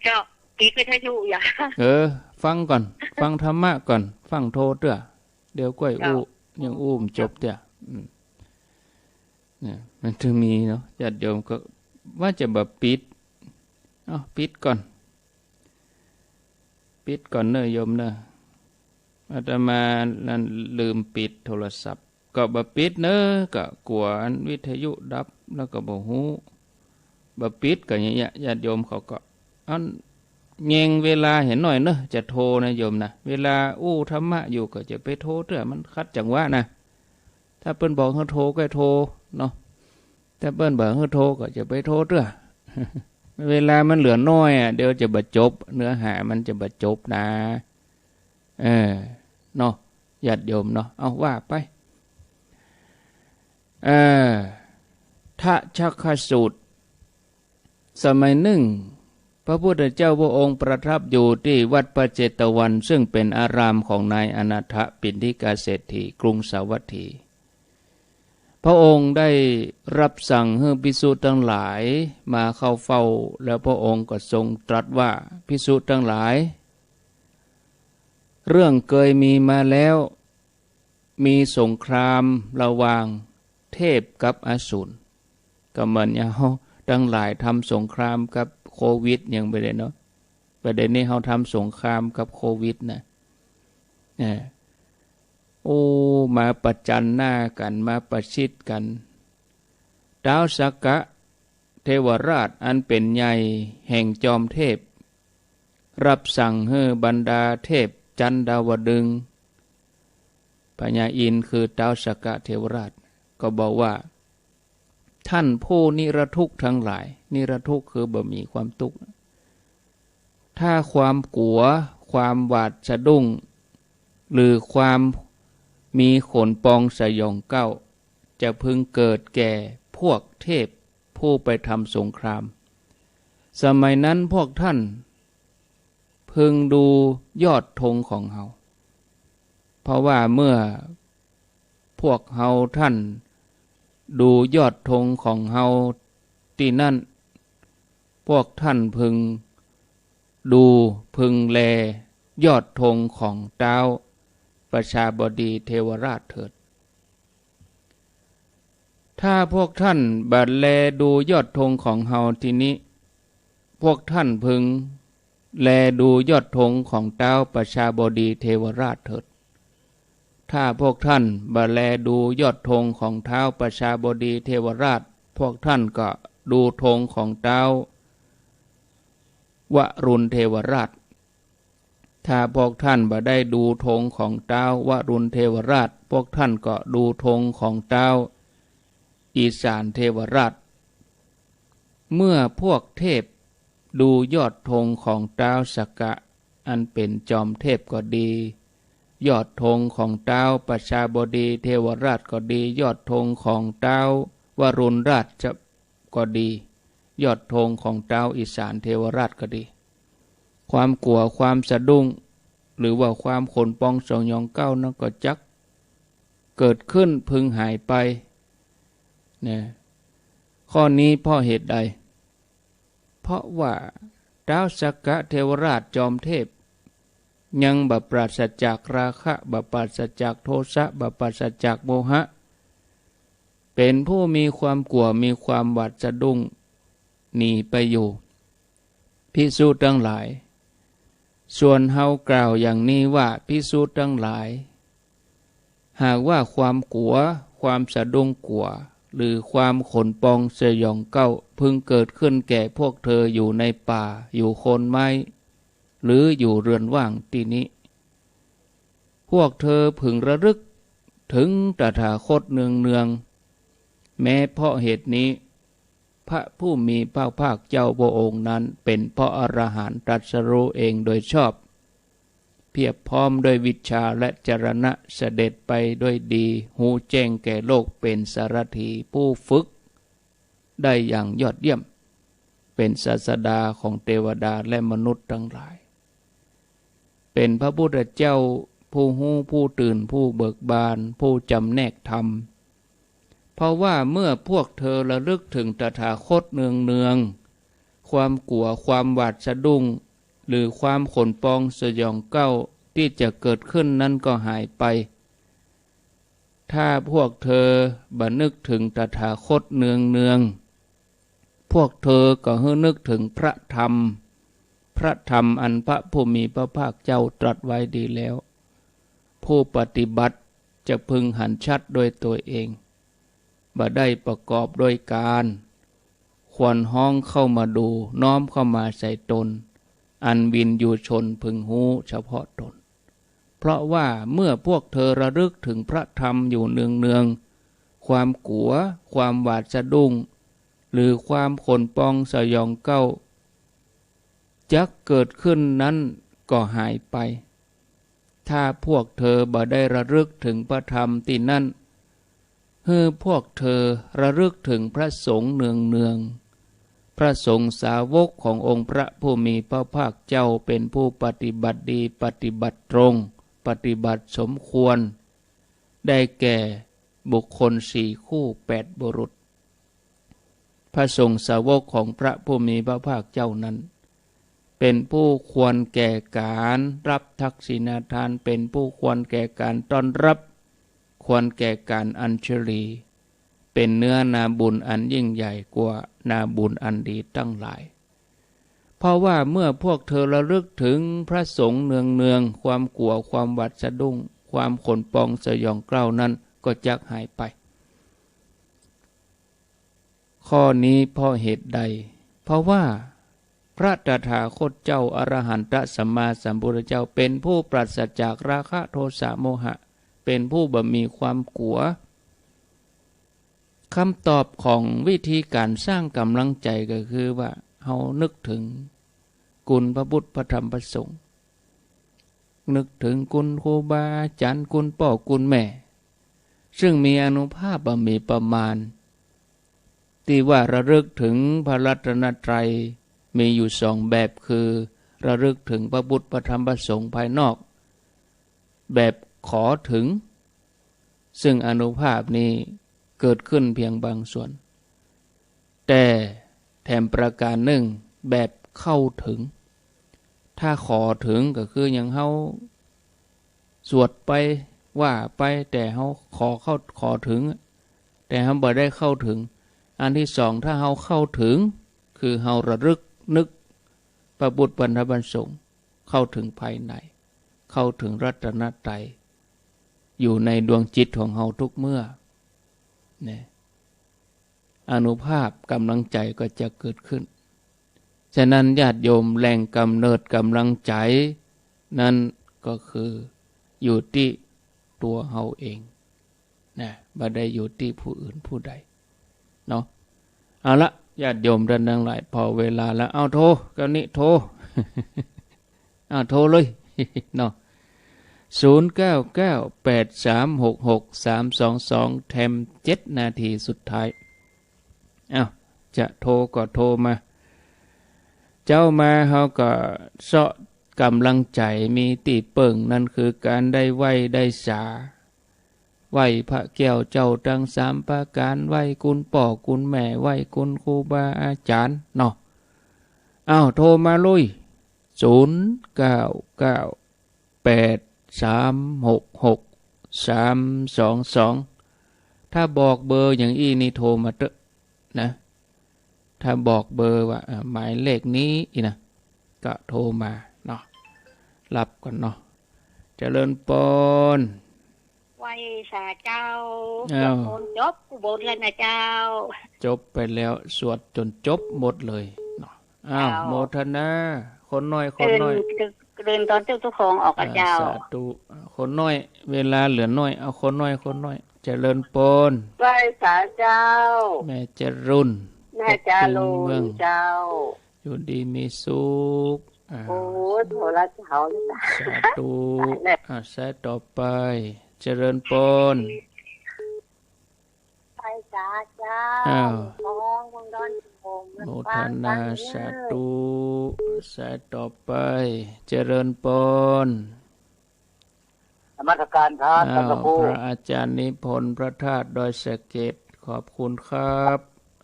เจ้า ปิดวิทยุอย่า เออ ฟังก่อน ฟังธรรมะก่อน ฟังโทเตื้อ เดี๋ยวก้อยอู้ เจ้า ยังอู้บ่จบเตื้อ อืม เนี่ย มันจะมีเนาะ ญาติโยมก็ว่าจะบ่ปิด เอ้า ปิดก่อน ปิดก่อนเน้อโยมเน้อ อาตมานั้นลืมปิดโทรศัพท์ ก็บ่ปิดเน้อ ก็กั๋วอันวิทยุดับ แล้วก็บ่ฮู้ บ่ปิดก็อย่างเงี้ย ญาติโยมเขาก็ อัน แยงเวลาเหียหน่อยเน้อ จะโทรนะโยมนะ เวลาอู้ธรรมะอยู่ก็จะไปโทรเตื้อ มันขัดจังหวะนะ ถ้าเปิ้นบอกหื้อโทรก็โทรเนาะ ถ้าเปิ้นบ่หื้อโทรก็จะไปโทรเตื้อ เวลามันเหลือน้อยอะ เดี๋ยวจะบ่จบ เนื้อหามันจะบ่จบนะ เออ เนาะ ญาติโยมเนาะ เอาว่าไป เออ ทชัคคสูตร สมัยนึ่ง พระพุทธเจ้าพระองค์ประทับอยู่ตี้วัดพระเจตวัน ซึ่งเป๋นอารามของนายอนาถปิณฑิกเศรษฐี กรุงสาวัตถี พระองค์ได้รับสั่งหื้อภิกษุตังหลายมาเข้าเฝ้า แล้วพระองค์ก็ทรงตรัสว่า ภิกษุตังหลาย เรื่องเกยมีมาแล้ว มีสงครามระหว่างเทพกับอสูร ก็เหมือนอย่างเฮาตังหลายทำสงครามกับโควิดอย่างไปเลยเนาะ ประเด็นนี้เฮาทำสงครามกับโควิดนะ เออ โอ้ มาประจันหน้ากั๋น มาประชิดกั๋น ท้าวสักกะเทวราชอันเป๋นใหญ่แห่งจอมเทพ รับสั่งหื้อบรรดาเทพจันดาวดึงส์ พญาอินทร์คือท้าวสักกะเทวราช ก็บอกว่า ท่านผู้นิรทุกข์ทั้งหลาย นิรทุกข์คือบ่มีความตุ๊กข์ ถ้าความกั๋ว ความหวาดสะดุ้ง หรือความมีขนปองสยองเกล้า จะพึงเกิดแก่พวกเทพผู้ไปทำสงคราม สมัยนั้นพวกท่านพึงดูยอดธงของเฮา เพราะว่าเมื่อพวกเฮาท่านดูยอดธงของเฮาตี้นั้น พวกท่านพึงดูพึงแลยอดธงของท้าวประชาบดีเทวราชเถิด ถ้าพวกท่านบ่แลดูยอดธงของเฮาตี้นี้ พวกท่านพึงแลดูยอดธงของท้าวประชาบดีเทวราชเถิด ถ้าพวกท่านบ่แลดูยอดธงของท้าวประชาบดีเทวราช พวกท่านก็ดูธงของท้าววรุณเทวราช ถ้าพวกท่านบ่ได้ดูธงของท้าววรุณเทวราช พวกท่านก็ดูธงของท้าวอีสานเทวราช เมื่อพวกเทพดูยอดธงของท้าวสักกะอันเป๋นจอมเทพก็ดี ยอดธงของต๊าวประชาบดีเทวราชก็ดี ยอดธงของต๊าววรุณราชก็ดี ยอดธงของต๊าวอิสานเทวราชก็ดี ความกั๋ว ความสะดุ้ง หรือว่าความขนปองสยองเกล้านั้นก็จักเกิดขึ้นพึงหายไปนะ ข้อนี้เพราะเหตุใด เพราะว่าต๊าวสักกะเทวราชจอมเทพ ยังบ่ปราศจากราคะ บ่ปราศจากโทสะ บ่ปราศจากโมหะ เป๋นผู้มีความกั๋ว มีความหวาดสะดุ้งหนีไปอยู่ ภิกษุตังหลาย ส่วนเฮากล่าวอย่างนี้ว่า ภิกษุตังหลาย หากว่าความกั๋ว ความสะดุ้งกั๋ว หรือความขนปองสยองเกล้า พึงเกิดขึ้นแก่พวกเธออยู่ในป่า อยู่โคนไม้ หรืออยู่เรือนว่างตี้นี้ พวกเธอพึงระลึกถึงตถาคตเนืองๆ แม้เพราะเหตุนี้ พระผู้มีพระภาคเจ้าพระองค์นั้นเป๋นพระอรหันต์ตรัสรู้เองโดยชอบ เพียบพร้อมด้วยวิชชาและจรณะ เสด็จไปด้วยดี ฮู้แจ้งแก่โลก เป๋นสารถีผู้ฝึกได้อย่างยอดเยี่ยม เป๋นศาสดาของเตวดาและมนุษย์ตังหลาย เป๋นพระพุทธเจ้าผู้ฮู้ ผู้ตื่น ผู้เบิกบาน ผู้จำแนกธรรม เพราะว่าเมื่อพวกเธอระลึกถึงตถาคตเนืองๆ ความกั๋ว ความหวาดสะดุ้ง หรือความขนปองสยองเกล้าตี้จะเกิดขึ้นนั้นก็หายไป ถ้าพวกเธอบ่นึกถึงตถาคตเนืองๆ พวกเธอก็หื้อนึกถึงพระธรรม พระธรรมอันพระผู้มีพระภาคเจ้าตรัสไว้ดีแล้ว ผู้ปฏิบัติจะพึงหันชัดด้วยตัวเอง บ่ได้ประกอบด้วยกาณ ควรฮ้องเข้ามาดู น้อมเข้ามาใส่ตน อันวิญญูชนพึงฮู้เฉพาะตน เพราะว่าเมื่อพวกเธอระลึกถึงพระธรรมอยู่เนืองๆ ความกั๋ว ความหวาดสะดุ้ง หรือความขนปองสยองเกล้า จักเกิดขึ้นนั้นก็หายไป ถ้าพวกเธอบ่ได้ระลึกถึงพระธรรมตี้นั้น หื้อพวกเธอระลึกถึงพระสงฆ์เนืองๆ พระสงฆ์สาวกขององค์พระผู้มีพระภาคเจ้าเป๋นผู้ปฏิบัติดี ปฏิบัติตรง ปฏิบัติสมควร ได้แก่บุคคลสี่คู่ แปดบุรุษ พระสงฆ์สาวกของพระผู้มีพระภาคเจ้านั้น เป๋นผู้ควรแก่ก๋านรับทักษิณาทาน เป๋นผู้ควรแก่ก๋านต้อนรับ ควรแก่ก๋านอัญชลี เป๋นเนื้อนาบุญอันยิ่งใหญ่กว่านาบุญอันดีตังหลาย เพราะว่าเมื่อพวกเธอระลึกถึงพระสงฆ์เนืองๆ ความกั๋ว ความหวาดสะดุ้ง ความขนปองสยองเกล้านั้นก็จักหายไป ข้อนี้เพราะเหตุใด เพราะว่าพระตถาคตเจ้าอรหันตสัมมาสัมพุทธเจ้าเป๋นผู้ปราศจากราคะ โทสะ โมหะ เป๋นผู้บ่มีความกั๋ว คำตอบของวิธีก๋านสร้างก๋ำลังใจ๋ก็คือว่า เฮานึกเถิงคุณพระพุทธ พระธรรม พระสงฆ์ นึกเถิงคุณครูบาอาจ๋ารย์ คุณป้อคุณแม่ ซึ่งมีอานุภาพบ่มีประมาณ ตี้ว่าระลึกเถิงพระรัตนตรัยมีอยู่สองแบบ คือระลึกเถิงพระพุทธ พระธรรม พระสงฆ์ภายนอก แบบขอเถิง ซึ่งอานุภาพนี้เกิดขึ้นเพียงบางส่วน แต่แถมประก๋านนึ่งแบบเข้าเถิง ถ้าขอเถิงก็คืออย่างเฮาสวดไปว่าไป แต่เฮาขอเข้า ขอเถิง แต่เฮาบ่ได้เข้าเถิง อันตี้สอง ถ้าเฮาเข้าเถิง คือเฮาระลึกนึกพระพุทธ พระธรรม พระสงฆ์ เข้าเถิงภายใน เข้าเถิงรัตนตรัย อยู่ในดวงจิตของเฮาทุกเมื่อ นะ อานุภาพก๋ำลังใจ๋ก็จะเกิดขึ้น ฉะนั้นญาติโยม แหล่งกำเนิดก๋ำลังใจ๋นั้นก็คืออยู่ตี้ตั๋วเฮาเอง นะ บ่ได้อยู่ตี้ผู้อื่นผู้ใด เนาะ เอาละ ญาติโยมต้านตังหลาย ผ่อเวลาแล้ว เอาโท กาวนี้โท เอาโทเลย เนาะ ศูนย์เก้าเก้าแปดสามหกหกสามสองสอง แถมเจ็ดนาทีสุดท้าย อ้าว จะโทรก็โทรมา เจ้ามาเฮาก็เซาะก๋ำลังใจ๋ มีตี้เปิ้ง นั้นคือก๋านได้ไหว้ได้สา ไหว้พระแก้วเจ้าตังสามประก๋าน ไหว้คุณป้อคุณแม่ ไหว้คุณครูบาอาจ๋ารย์เนาะ อ้าว โทรมาเลย ศูนย์เก้าเก้าแปดสามหกหกสามสองสอง ถ้าบอกเบอร์อย่างอี้นี่โทรมาเต๊อะนะ ถ้าบอกเบอร์ว่า อ่า หมายเลขนี้อี้นะ ก็โทรมาเนาะ ฮับก่อนเนาะ เจริญปอน ไหว้สาเจ้า อ้าว สวดมนต์จบกู้บทแล้วนะเจ้า จบไปแล้ว สวดจ๋นจบหมดเลยเนาะ อ้าว เจ้า โมทนา คนน้อย คนน้อย เจริญ เจริญตอนเจ้าเจ้าของออกอะ อ่า เจ้า สาธุ คนน้อย เวลาเหลือน้อย เอาคนน้อย คนน้อย เจริญปอน ไหว้สาเจ้า แม่จรุณ แม่จรุณ เมือง เจ้า อยู่ดีมีสุข อ่า โอ้ย โทรศัพท์ สาธุ ตายแล้ว อ่า สายต่อไป เจริญปอน ไหว้สาเจ้า อ้าว ของคุณดอนผม โมทนา ฟัง สาธุ สายต่อไป เจริญปอน นมัสการครับ อ้าว ท่านพระครู พระอาจารย์นิพนธ์ พระธาตุดอยสะเก็ด ขอบคุณครับ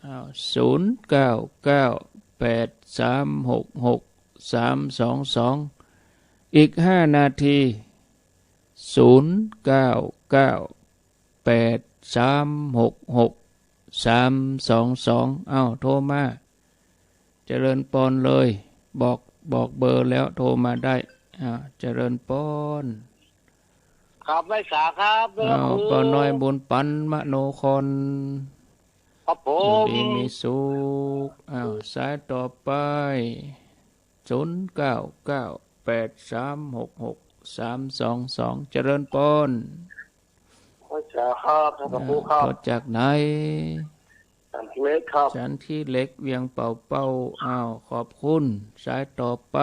อ้าว ศูนย์เก้าเก้าแปดสามหกหกสามสองสอง อีกห้านาที ศูนย์เก้าเก้าแปดสามหกหกสามสองสอง อ้าว โทรมา เจริญปอนเลย บอก บอกเบอร์แล้วโทรมาได้ อ่า เจริญปอน ครับ ไหว้สาครับ อ้าว พระครู ป้าน้อยบุญปัน มโนคร ครับผม อยู่ดีมีสุข อ้าว สายต่อไป ศูนย์เก้าเก้าแปดสามหกหกสามสองสอง เจริญปอน ไหว้สาครับ ท่านพระครูครับ อ่า โทรจากไหน สันติเหล็กครับ สันติเหล็ก เวียงป่าเป้า อ้าว ขอบคุณ สายต่อไป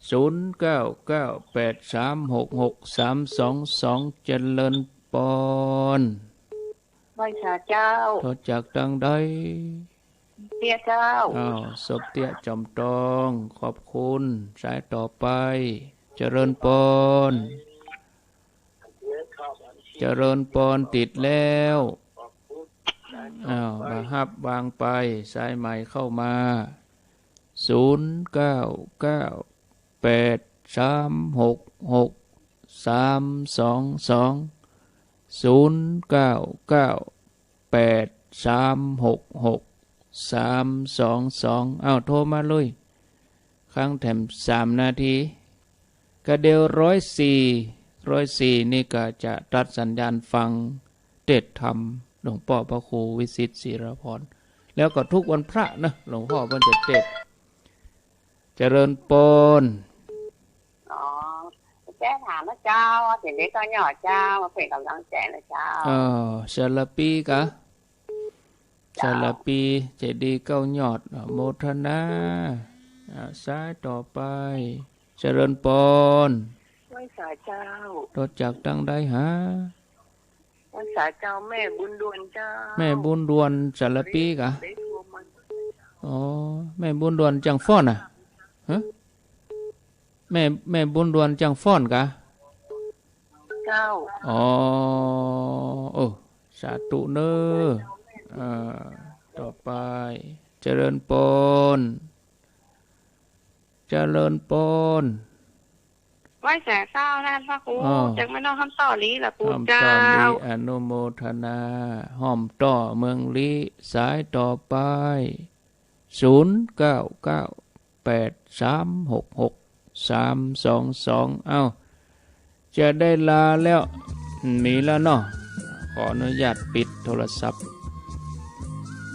ศูนย์เก้าเก้าแปดสามหกหกสามสองสอง เจริญปอน ไหว้สาเจ้า โทรจากตังใด เตี้ยเจ้า อ้าว สมเตี้ยจอมตอง ขอบคุณ สายต่อไป เจริญปอน เจริญปอน ติดแล้ว อ้าว บ่ฮับ วางไป สายใหม่เข้ามา ศูนย์เก้าเก้าแปดสามหกหกสามสองสอง ศูนย์เก้าเก้าแปดสามหกหกสามสองสอง อ้าว โทรมาเลย ค้างแถมสามนาที กะเดี๋ยวร้อยสี่ ร้อยสี่นี่ก็จะตัดสัญญาณฟังเทศน์ธรรม หลวงป้อพระครูวิสิทธิ์ ศิรพร แล้วก็ทุกวันพระนะ หลวงป้อเปิ้นจะเทศน์ เจริญปอน อ๋อ แจ้ถามนะเจ้า เจ๋ดีย์เก้ายอดเจ้า มาเป๋นก๋ำลังใจ๋นะเจ้า เออ สารภีกะ เจ้า สารภี เจ๋ดีย์เก้ายอด อนุโมทนา อ่า สายต่อไป เจริญปอน ไหว้สาเจ้า โทรจากตังใดหา ไหว้สาเจ้า แม่บุญด่วนเจ้า แม่บุญด่วน สารภีกะ ได้โทรมา อ๋อ แม่บุญด่วนเจียงฟ้อนน่ะ ฮะ แม่ แม่บุญด่วนเจียงฟ้อนกะ เจ้า อ๋อ เออ สาธุเน้อ อ่า ต่อไป เจริญปอน เจริญปอน ไหว้สาเจ้า ท่านพระครู อ้อ จักแม่น้องคำต่อลีละปู คำต่อลี เจ้า อนุโมทนา ห้อมต่อเมืองลี้ สายต่อไป ศูนย์เก้าเก้าแปดสามหกหกสามสองสอง เอ้า จะได้ลาแล้ว มีแล้วเนาะ ขออนุญาตปิดโทรศัพท์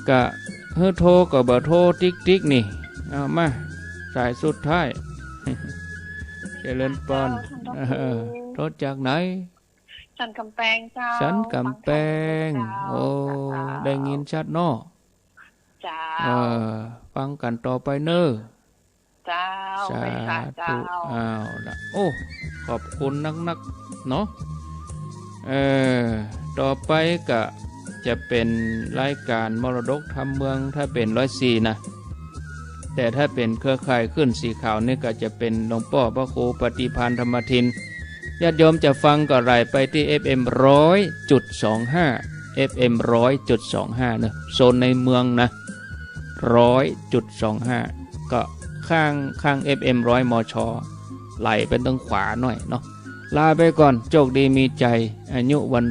กะหื้อโทรก็บ่โทรติ๊กๆ นี่ เอามา สายสุดท้าย เจริญปอน เจ้า ท่านพระครู เออ โทรจากไหน สันกำแปงเจ้า สันกำแปง ฟังธรรมเจ้า โอ้ เจ้า ได้ยินชัดเนาะ เจ้า เออ ฟังกั๋นต่อไปเน้อ เจ้า สาธุ ไปค่ะเจ้า เอาละ โอ้ ขอบคุณนักๆ เนาะ เออ ต่อไปก็จะเป๋นรายก๋านมรดกธรรมเมือง ถ้าเป๋นร้อยสี่นะ แต่ถ้าเป๋นเครือข่ายคลื่นสีขาวนี่ก็จะเป๋นหลวงป้อพระครูปฏิภาณธรรมทิน ญาติโยมจะฟังก็ไหลไปตี้ เอฟเอ็ม ร้อยจุดสองห้า เอฟเอ็ม ร้อยจุดสองห้า เนอะ โซนในเมืองนะ ร้อยจุดสองห้า ก็ข้าง ข้าง เอฟเอ็ม ร้อย มช ไหลไปตางขวาหน่อยเนาะ ลาไปก่อน โชคดีมีชัย อายุวรรณ